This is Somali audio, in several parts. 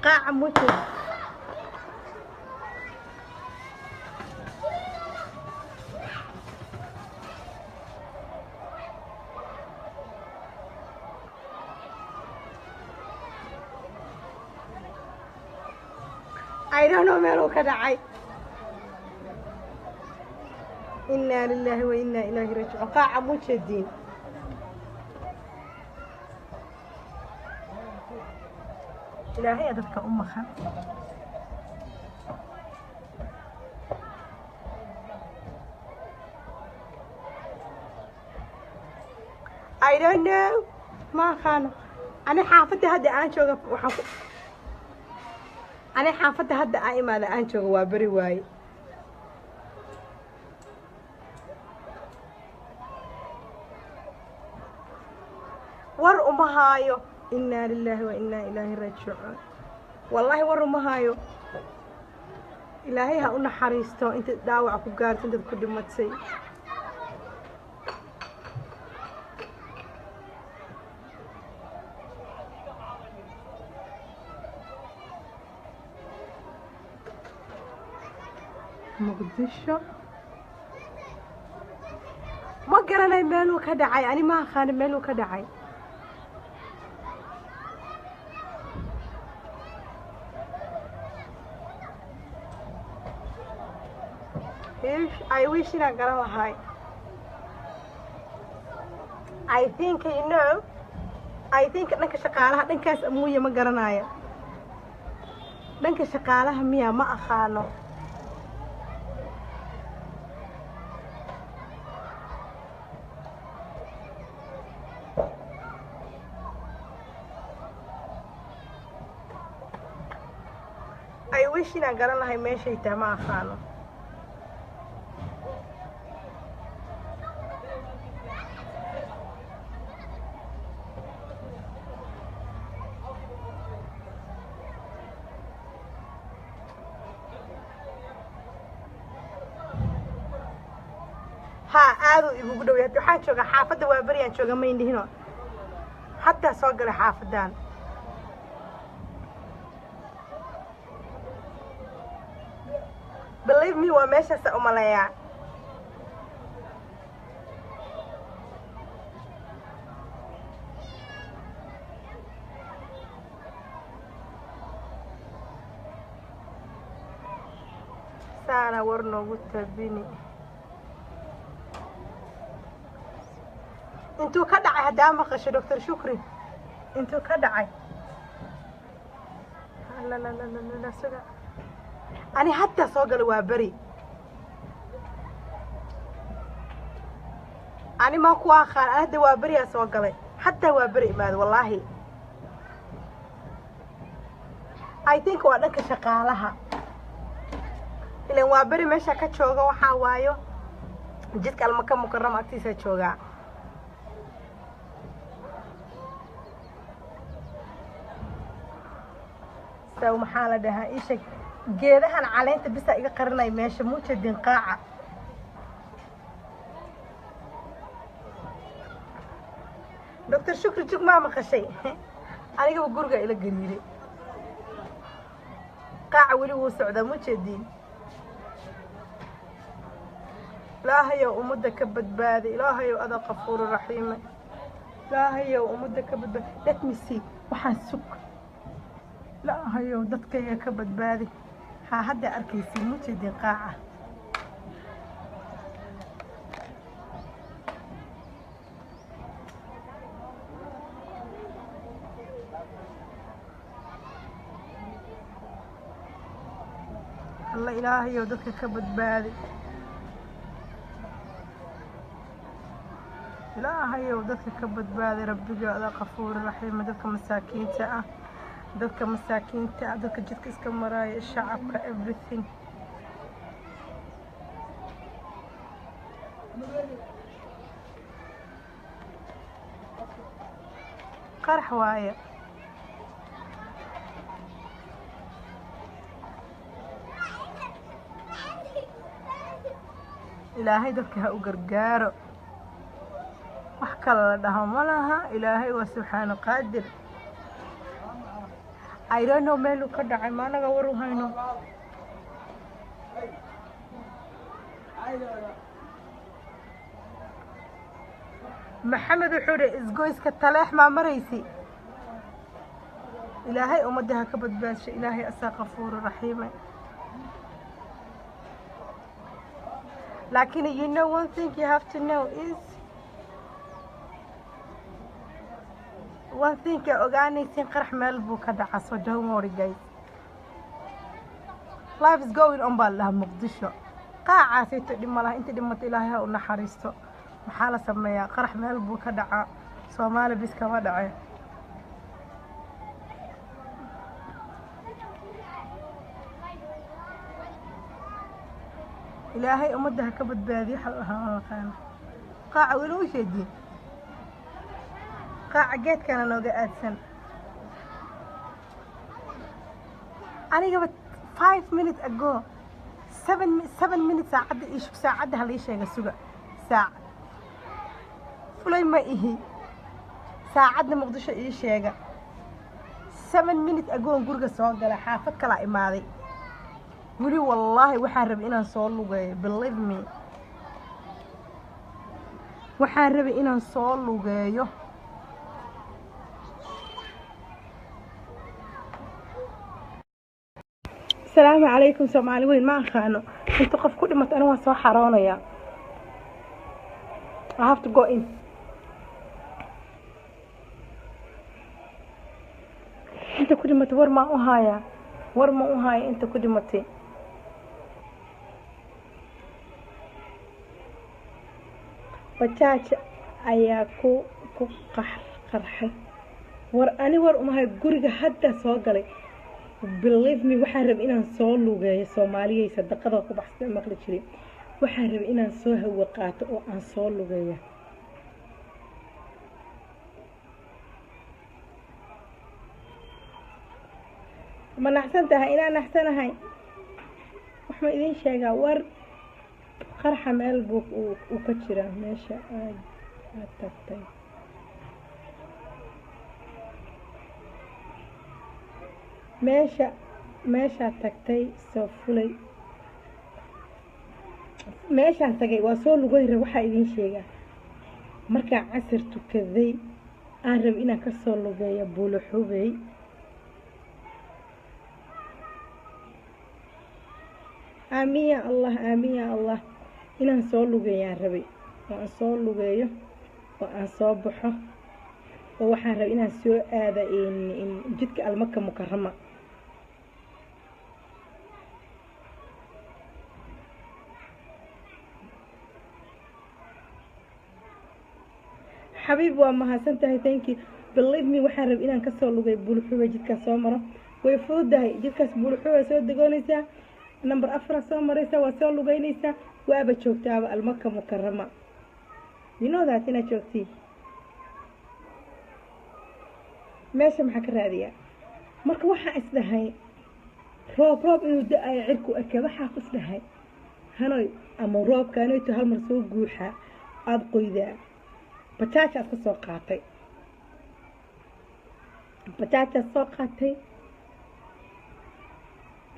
Qaaca mujed. I don't know meeluu ka dhacay. Inaa lilaahi wa inaa ilaahi raajicuun. Qaaca mujediin. Ilaahay dadka u maqan. I don't know, ma aqaano. Ani xaafadda hadda aan jooga, waxaan ku ani xaafadda hadda aan imaada aan jooga waa beri waaye. War uma haayo. Inaa lilaahi wa inaa ilaahi raajicuun. Wallaahi war uma haayo. Ilaahay ha u naxariisto inta dhaawac ku gaarto, intaad ku dhimatay. Muqdisho ma garanay meeluu ka dhacay. Ani ma aqaano meeluu ka dhacay. I wish inaan garan lahay. I think you know, I think dhanka shaqaalaha dhankaas amuuya, ma garanayo dhanka shaqaalaha miya, ma aqaano. I wish inaan garan lahay meeshay tahay, ma aqaano. Ha, aaduu igugu dhow yahay. Waxaan joogaa xaafadda waa beriyaan jooga, mayn dhihino, haddaa soo galay xaafadan. Believe me, waa meeshaasa umaleeyaa. Saana war noogu tabini intuu ka dhacay. Haddaa maqasho Doctor Shukri intuu ka dhacay, lalalala, suga. Ani haddaa soo galay waa beri. Ani ma ku aqaan. Ani hadda waa beriyaa soo galay, haddaa waa beri imaado. Wallaahi I think waa dhanka shaqaalaha, ilan waa beri meesha ka jooga. Waxaa waayo jidka Almaka Mukarama agtiisa joogaa. So maxaa la dhahaa, ii sheeg, geedahan caleenta bisa iga qarinay meesha. Muujadin qaaca. Doctor Shukri, jug maa maqashay? Anigaba guriga ila gariiray. Qaaca weli wuu socdaa, mujeediin. Ilaahayow ummadda ka badbaaday. Ilaahayow adaa qafuuru raxiime. Ilaahayow ummadda ka badbaadi. Let me see, waxaan sug. Ilaahayow dadkayga ka badbaadi. Ha, hadda arkaysi, mujeediin qaaca. Alla, Ilaahayow dadka ka badbaadi. Ilaahayow dadka ka badbaadi. Rabbiga adaa qafuuri raxiima. Dadka masaakiinta ah, dadka masaakiinta ah, dadka jidka iska maraaya, shacabka, everything. Qarax waaye. Ilaahay dadka ha u gargaaro. Wax kale la dhaho ma laha. Ilaahay waa subxaanu qaadir. I don't know meeluu ka dhacay. Ma anaga war u hayno? Maxamed wuxuu dhi, isgoyska Taleex maa maraysi? Ilaahay ummadda ha ka badbaadsho. Ilaahay asaa qafuuru raxiime. Laakiin you know, one thing you have to know is, one thing aa ogaanaysin, qarax meel buu ka dhaca. So don't worry, guys, life is going on baa la dhahaa. Muqdisho qaacaasayto dhib ma laha. Inta dhimata Ilaahay ha u naxariisto. Maxaa la sameeyaa? Qarax meel buu ka dhacaa, Soomaali bis kama dhace. Ilaahay ummadda ha ka badbaadiyo. Xal qaaca weli u sheediin, qaaca geedkana nooga aadsan. Anigaba 5 minutes ago, 7 minutes, saacadda ii shug, saacadda halii sheega, suga saac. Fulay ma ihi, saacadda Muqdisho ii sheega. 7 minutes ago guriga soo galay, xaafad kalaa imaaday weli. Wallaahi waxaan rabay inaan soo lugeeyo. Believe me, waxaan rabay inaan soo lugeeyo. Asalaamu calaykum, Soomaali weyn. Ma aqaano inta qof ku dhimato. Aniga waan soo xaroonayaa. I have to go in. Inta ku dhimatay war maan u hayaa? War ma u haya inta ku dhimatay? Bajaaj ayaa ku qarxay. War ani war umahay. Guriga hadda soo galay. Believe me, waxaan rabay inaan soo lugeeyo. Soomaaliyay, sadaqada ku baxsada maqli jiray. Waxaan rabay inaan soo hawo qaato oo aan soo lugeeyo. Ma naxsan tahay? Inaan naxsanahay wax ma idiin sheegaa? War qarxa meel buu uu ka jiraa. Meesha aad tagtay, meeshaad tagtay soo fulay. Meeshaan tagay waa soo lugayra. Waxaa idiin sheegaa, markaan casar tukaday aan rabay inaan kasoo lugeeyo Buulaxubey. Aamin ya Allah, aamin ya Allah. Inaan soo lugeeyaan rabay oo aan soo lugeeyo oo aan soo baxo, oo waxaan rabay inaan soo aada jidka Almaka Mukarama. Xabiib, waa mahadsan tahay, thank you. Believe me, waxaan rabay inaan kasoo lugay Buulxubey, jidkaas soo maro. Way fududahay jidkaas Buulxubey. Soo degoonaysaa, number 4 soo maraysaa, waa soo lugeynaysaa, waaba joogtaaba Almaka Mukarama. You know that inaad joogtiin. Meesha maxaa ka raadiyaa? Marka waxaan isdhahay roob inuu da-ayo, cirku eke. Waxaa ku isdhahay, hanoy ama roobkaanoyto hal mar soo guuxaa, aada qoydaa. Bajaajaad ka soo qaatay, bajaajaad soo qaatay,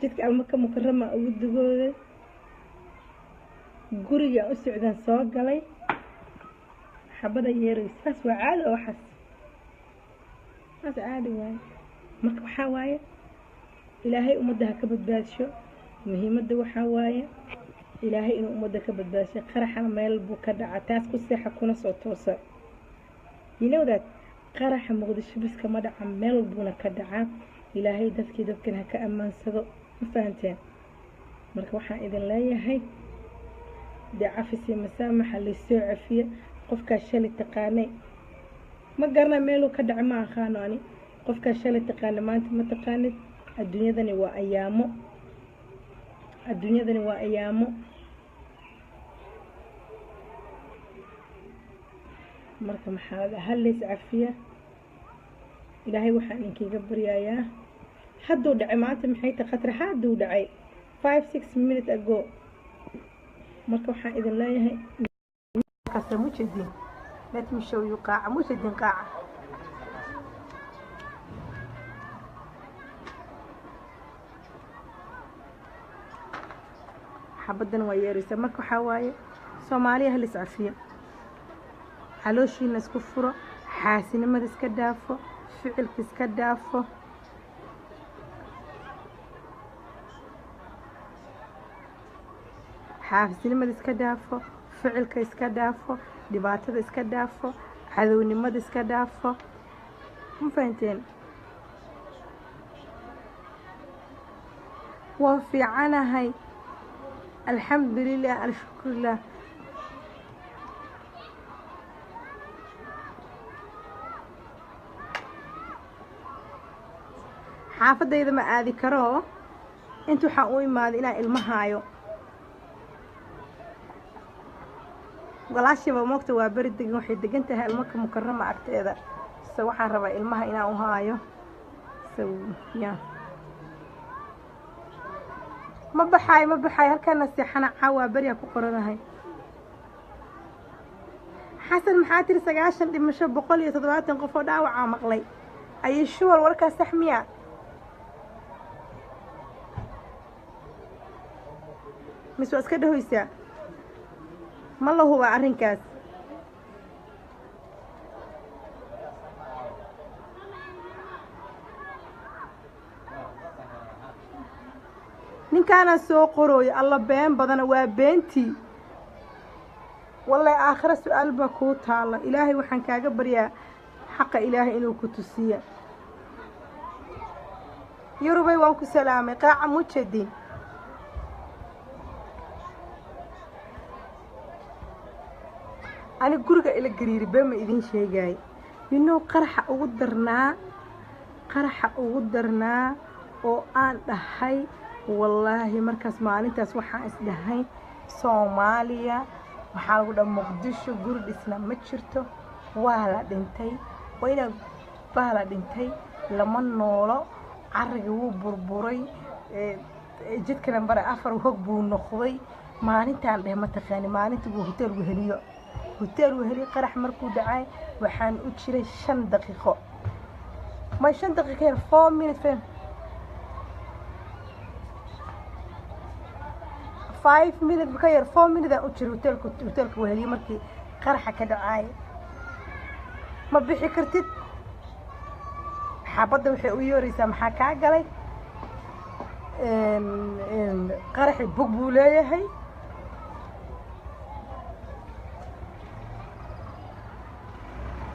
jidka Almaka Mukarama ugu dugooday. Guriga u socdaan soo galay, xabada yeeraysa. Saas waa caadi oo waxaas saas caadi waaye. Marka waxaa waaye, Ilaahay ummadda ha ka badbaadsho. Muhiimadda waxaa waaye Ilaahay inuu ummadda ka badbaadsho. Qaraxana meel buu ka dhaca, taas ku seexa kuna soo toosa. You know that qaraxa Muqdisho bis kama dhaca, meel buuna ka dhacaa. Ilaahay dadkii dadkan ha ka ammaansado. Ma fahanteen? Marka waxaan idin leeyahay, dee cafis iyo masaamaxa, laysoo cafiye. Qofkaas shalay taqaanay ma garana meeluu ka dhaca, ma aqaano ani. Qofkaas shalay taqaana maanta ma taqaanid. Adduunyadani waa ayaamo, adduunyadani waa ayaamo. Marka maxaa, hal lays cafiya. Ilaahay waxaan idinkaga baryayaa. Hadduu dhacay maanta, maxay tahay khatar? Hadduu dhacay 5, 6 minutes ago. Marka waxaan idin leeyahay, kaasa mujadiin. Let me show you qaaca. Mujadiin qaaca. Xabaddan waa yeeraysaa. Marka waxaa waaye, Soomaaliya hal iscafiyo, calooshiina isku furo, xaasinimada iska dhaafo, ficilka iska dhaafo. Xaasinimada iska dhaafo, ficilka iska dhaafo, dhibaatada iska dhaafo, cadownimada iska dhaafo. Ma fahanteen? Waa fiicanahay, alxamdulilah, alshukrulah. Xaafadayda ma aadi karo. Inta waxaan u imaaday inaan ilmahaayo. Walaashiiba moogta waa beri degan, waxay degan tahay Ilmaka Mukarama agteeda. So waxaan rabaa ilmaha inaan u haayo. So ya ma baxaayo, ma baxaayo. Halkaana seexana, caawaa beriyaa ku qoranahay. Xasan, maxaa tiri? 90 dhimasho, 170 qof oo dhaawacaa maqlay. Ayay shuwal warkaas sax miya? Mise waa iska dhahoysaa? Ma la hubaa arrinkaas? Ninkaanaa soo qorooyo, alla been badana, waa beentii. Wallahi aakhira su-aal baa kuu taalla. Ilaahay waxaan kaaga baryaa xaqa Ilaahay inuu ku tusiya. Yurubay, waan ku salaamay. Qaaca mujadin. Ani guriga ila gariiri, been ma idin sheegaay. Qaraxa ugu darnaa, qaraxa ugu darnaa oo aan dhahay, wallaahi markaas maalintaas waxaan isdhahay, Soomaaliya waxaa lagu dhaha Muqdisho guri dhisna ma jirto, waa la dhintay, waa inaa baa la dhintay, lama noolo, carrigii wuu burburay, jidka nambar 4 hog buu noqday. Maalintaan dheh, mataqaani, maalinta buu hotel Weheliyo, hotel Weheliyo qarax markuu dhacay waxaan u jiray 5 daqiiqo, ma 5 daqiiqo yar, 4 minutes, 5 minute ka yar, 4 minute aan u jiray hotelka, hotelka Weheliyo markii qaraxa ka dhacay. Ma bixi kartid, xabadda waxay u yeeraysaa, maxaa kaa galay? Qaraxi bog buu leeyahay.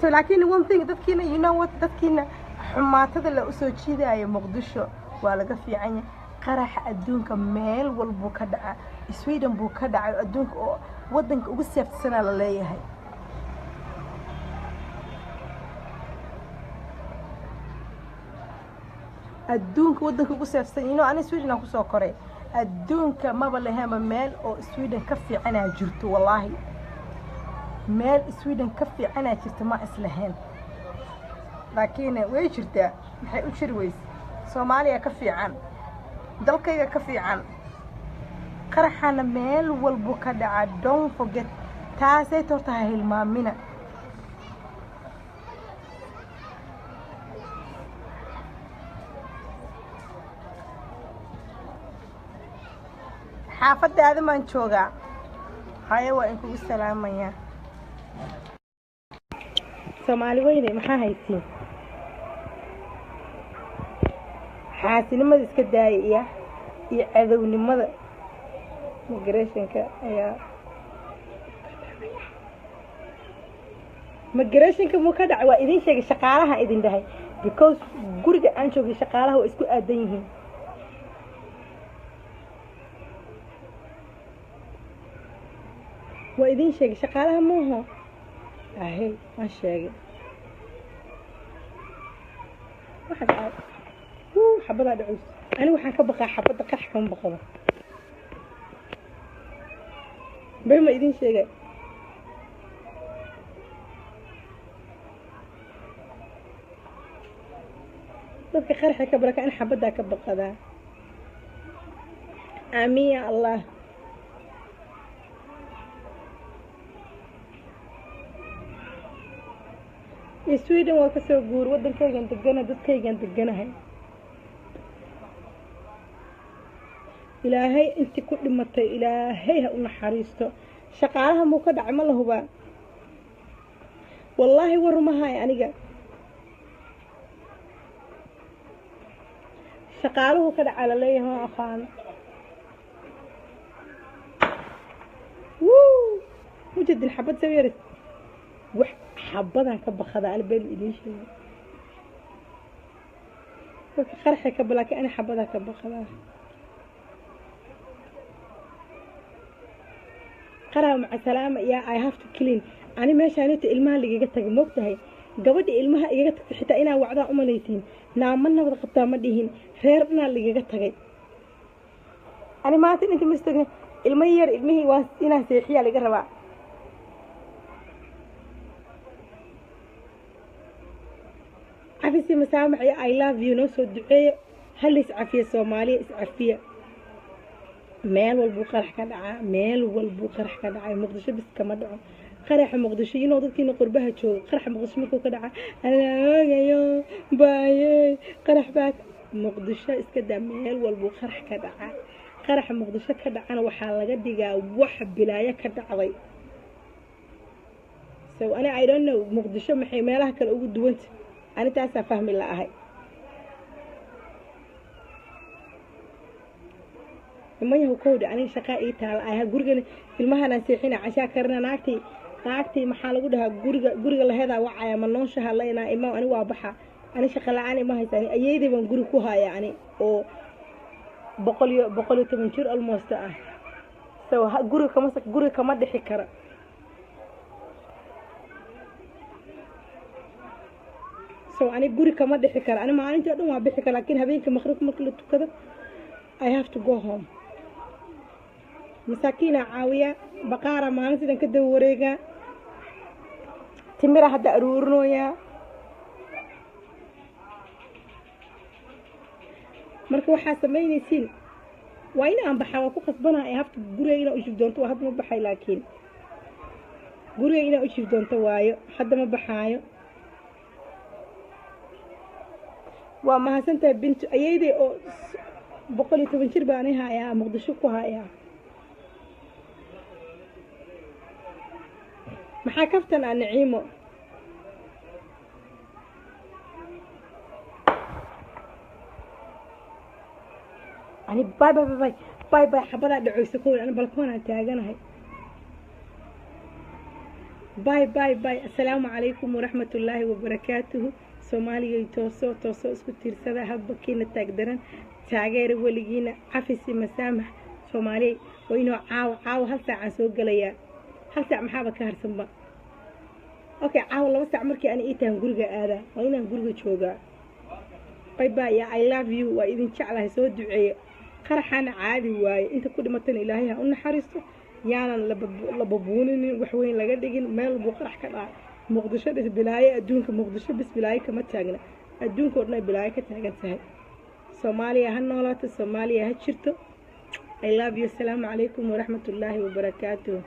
So laakiin one thing, dadkiina, you know what, dadkiina xumaatada la usoo jiidaayo Muqdisho waa laga fiican yahay. Qaraxa adduunka meel walbuu ka dhaca. Sweden buu ka dhacay, adduunka oo waddanka ugu safe-sanaa la leeyahay. Adduunka waddanka ugu safe-san, ani Sweden aan kusoo koray. Adduunka maba lehema meel oo Sweden ka fiicanaa jirto. Wallaahi meel Sweden ka fiicanaa jirta ma islahayn, laakiin way jirtaa. Maxay u jiri weyse? Soomaaliya ka fiican, dalkayga ka fiican. Qaraxana meel walbu ka dhaca, don't forget taasay horta, ha hilmaamina. Xaafadda maan joogaa. Haye, waa in kugu salaamayaa. Soomaali weyne, maxaa haysiin? Xaasinimada iska daaya iyo cadownimada. Migrationka ayaa, migrationka muu ka dhacay? Waa idin sheegay, shaqaalaha idin dhahay, because guriga aan joogay shaqaalaha waa isku aadan yihiin. Waa idin sheegay, shaqaalaha maaho ahe, waan sheegay. Waxaas wuu xabadaa dhacays. Ani waxaan ka baqaa xabadda, qarax kama baqdo. Bay ma idin sheegay? Dadka qaraxa ka baraka in xabaddaa ka baqadaa. Aamiin ya Allah. Sweden waa kasoo guur, waddankaygan degana, dadkaygan deganahay. Ilaahay intii ku dhimatay Ilaahay ha u naxariisto. Shaqaalaha muu ka dhacay? Ma la hubaa? Wallaahi war mahaay aniga. Shaqaaluhu ka dhacaa laleeyahay, ma aqaano. Wuu mujadin xabad sawiyaris wax xabadan ka bakada. Ani been idiin sheegay, dadka qarxi ka, laakiin ani xabadaa ka bakadaa. Qaraa, maca salaama. Yaa, I have to clean. Ani meeshaanita ilmaha lagaga tagay, moogtahay? Gabadha ilmaha igaga tagtay xitaa inaa wacdaa umalaysiin. Naama nabad qabtaa ma dhihin, reer dhanaa lagaga tagay. Ani maanta inta mistagna ilmo yar, ilmihii waa inaan seexiyaa laga rabaa. Cafisi masaamaxya, I love you. Noo soo duceeya, hal is cafiya. Soomaaliya is cafiya. Meel walbuu qarax ka dhacaa, meel walbuu qarax ka dhacay. Muqdisho bis kama dhaco qaraxa Muqdisho. Inuu dadkiina qurbaha joogo, qaraxa Muqdisho markuu ka dhaca aloogayo baaye, qarax baa Muqdisho iska daa. Meel walbuu qarax ka dhacaa. Qaraxa Muqdisho ka dhacana waxaa laga dhigaa wax bilaayo ka dhacday. So ani I don't know Muqdisho maxay meelaha kale ugu duwanta. Ani taasaa fahmi la ahay. Nimanyahu, kowdha, aniga shaqaa ii taala aha. Gurigan ilmahanaan seexina, cashaa karina. Naagtii maxaa lagu dhahaa, guriga laheedaa wacaya, ma nooshaha laynaa ima. Ani waa baxa, ani shaqa la-aan ima haysa. Ani ayeydii baan guri ku haya, ani oo 110 jir almost ah. So guriga kama dhixi kara. So ani guri kama dhixi kara. Ani maalintii o dhan waa bixi kara, laakiin habeenkii maqribka marka la tukado I have to go home. Masaakiina caawiya, baqaara maalin sidan ka daba wareegaa, timira hadda aruurinooyaa. Marka waxaa samaynaysiin waa in aan baxaa, waa ku khasbanaa. I have to guriga inaa u shif doonto. Waa hadda ma baxay, laakiin guriga inaa u shif doonto waayo. Hadda ma baxaayo. Waa mahadsantahay, Bintu. Ayeyday oo 110 jir baan i hayaa, Muqdisho ku hayaa. Maxaa kaftan ah, Naciimo? Ani bye bye bye bye bye. Xabadaa dhacoysa kow. Ani balkoonaan taaganahay. Bye bye bye. Assalaamu calaykum waraxmatullaahi wabarakaatuhu. Soomaaligay, tooso tooso, isku tiirsada, hadba kiina taagdaran taageera weligiina. Cafisi masaamax, Soomaaliyay. Waa inuu caawa. Caawa hal saacaan soo gelayaa. Hal saac maxaaba ka harsanba? Okay, caawa 2 saac markii ani ii tahan guriga aadaa, waa inaan guriga joogaa. Bye bye ya, I love you. Waa idin jeclahay. Soo duceeya. Qaraxana caadi waaye. Inta ku dhimatana Ilaahay ha u naxariisto. Yaanan la babuuninin, wax weyn laga dhigin. Meel walbuu qarax ka dhaca. Muqdisho dhis bilaayo, adduunka Muqdisho bis bilaayo kama taagna, adduunka oo dhan ay bilaayo ka taagan tahay. Soomaaliya ha noolaato, Soomaaliya ha jirto. I love you. Asalaamu calaykum waraxmatullaahi wabarakaatuh.